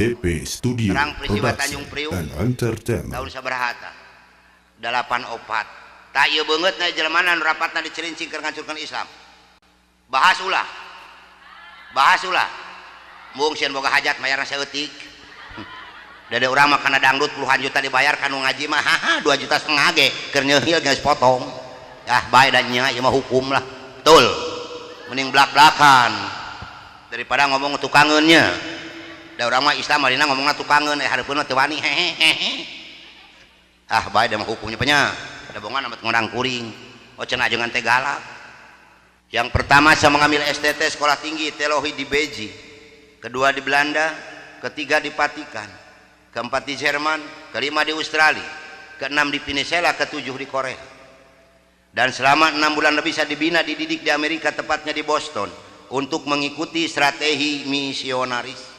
DP Studio Terang peristiwa Production Tanjung Priuk and Entertainment. Tahun sabaraha tah? 84. Tah, ieu beungeut na jelema nu rapatna di Cilincing keur ngancurkeun Islam. Bahas ulah, bahas ulah. Mung sieun boga hajat, mayarna saeutik. Dede urang mah kana dangdut puluhan juta dibayar, kanu ngaji mah haha 2,5 juta ge keur nyeunghil geus potong. Ah, bae da nya, ieu mah hukum lah. Betul, mending blak-blakan daripada ngomong tukangeunnya. Da urang mah Islam marina ngomongna tukangeun, eh hareupeun mah teu wani, hehehe. Ah, bae, da mah hukumnya nya da bongan amat ngondang kuring. Oh, cenah ajengan teh galak. Yang pertama, saya mengambil STT, sekolah tinggi teologi, di Beijing, kedua di Belanda, ketiga di Vatikan, keempat di Jerman, kelima di Australia, keenam di Venezuela, ketujuh di Korea. Dan selama 6 bulan lebih saya dibina, dididik di Amerika, tepatnya di Boston, untuk mengikuti strategi misionaris.